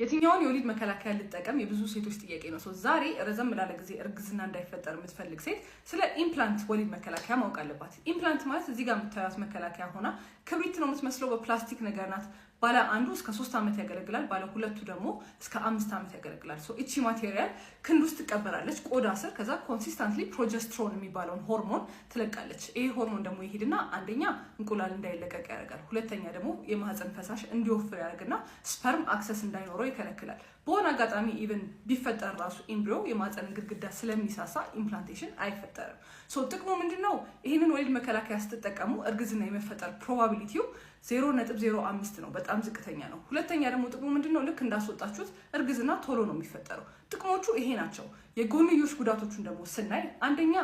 የትኛውን የወሊድ መከላከያ ልጠቀም? የብዙ ሴቶች ጥያቄ ነው። So ዛሬ ረዘም ላለ ጊዜ እርግዝና እንዳይፈጠር የምትፈልግ ሴት ስለ implant ወሊድ መከላከያ ማወቅ አለባት። Implant ማለት እዚህ ጋር የምታዩት መከላከያ ሆና ክብሪት ነው የምትመስለው፣ በፕላስቲክ ነገር ናት። ባለ አንዱ እስከ 3 ዓመት ያገለግላል። ባለ ሁለቱ ደግሞ እስከ 5 ዓመት ያገለግላል። So እቺ material ክንድ ውስጥ ትቀበራለች ቆዳ ስር። ከዛ consistently progesterone የሚባለውን ሆርሞን ትለቃለች። ይሄ ሆርሞን ደግሞ ይሄድና አንደኛ እንቁላል እንዳይለቀቅ ያደርጋል። ሁለተኛ ደግሞ የማህፀን ፈሳሽ እንዲወፍር ያደርግና sperm access እንዳይኖረው ይከለክላል። በሆነ አጋጣሚ even ቢፈጠር ራሱ embryo የማህፀን ግድግዳ ስለሚሳሳ implantation አይፈጠርም። So ጥቅሙ ምንድን ነው? ይህንን ወሊድ መከላከያ ስትጠቀሙ እርግዝና የመፈጠር probability ው 0.05 ነው። በጣም ዝቅተኛ ነው። ሁለተኛ ደግሞ ጥቅሙ ምንድን ነው? ልክ እንዳስወጣችሁት እርግዝና ቶሎ ነው የሚፈጠረው። ጥቅሞቹ ይሄ ናቸው። የጎንዮሽ ጉዳቶቹን ደግሞ ስናይ አንደኛ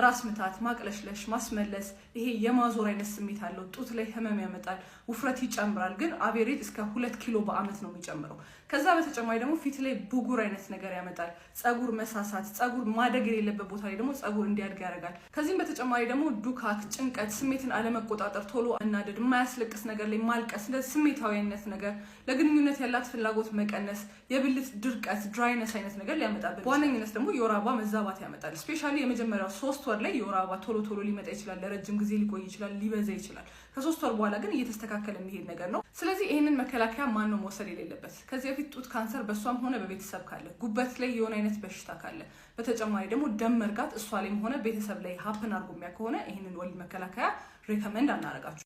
ራስ ምታት፣ ማቅለሽለሽ፣ ማስመለስ፣ ይሄ የማዞር አይነት ስሜት አለው። ጡት ላይ ህመም ያመጣል፣ ውፍረት ይጨምራል። ግን average እስከ 2 ኪሎ በአመት ነው የሚጨምረው። ከዛ በተጨማሪ ደግሞ ፊት ላይ ብጉር አይነት ነገር ያመጣል። ፀጉር መሳሳት፣ ፀጉር ማደግ የሌለበት ቦታ ላይ ደግሞ ፀጉር እንዲያድግ ያደርጋል። ከዚህም በተጨማሪ ደግሞ ዱካክ፣ ጭንቀት፣ ስሜትን አለመቆጣጠር፣ ቶሎ መናደድ፣ የማያስለቅስ ነገር ላይ ማልቀስ፣ እንደዚህ ስሜታዊነት ነገር፣ ለግንኙነት ያላት ፍላጎት መቀነስ፣ የብልት ድርቀት፣ dryness አይነት ነገር ሊያመጣብን፣ በዋነኝነት ደግሞ የወር አበባ መዛባት ያመጣል። Especially የመጀመሪያው 3 ወር ላይ የወር አበባ ቶሎ ቶሎ ሊመጣ ይችላል፣ ለረጅም ጊዜ ሊቆይ ይችላል፣ ሊበዛ ይችላል። ከ3 ወር በኋላ ግን እየተስተካከለ የሚሄድ ነገር ነው። ስለዚህ ይህንን መከላከያ ማን ነው መውሰድ የሌለበት? ከዚህ በፊት ጡት ካንሰር በእሷም ሆነ በቤተሰብ ካለ፣ ጉበት ላይ የሆነ አይነት በሽታ ካለ፣ በተጨማሪ ደግሞ ደም መርጋት እሷ ላይም ሆነ ቤተሰብ ላይ happen አድርጎ የሚያውቅ ከሆነ ይህንን ወሊድ መከላከያ recommend አናረጋችሁ።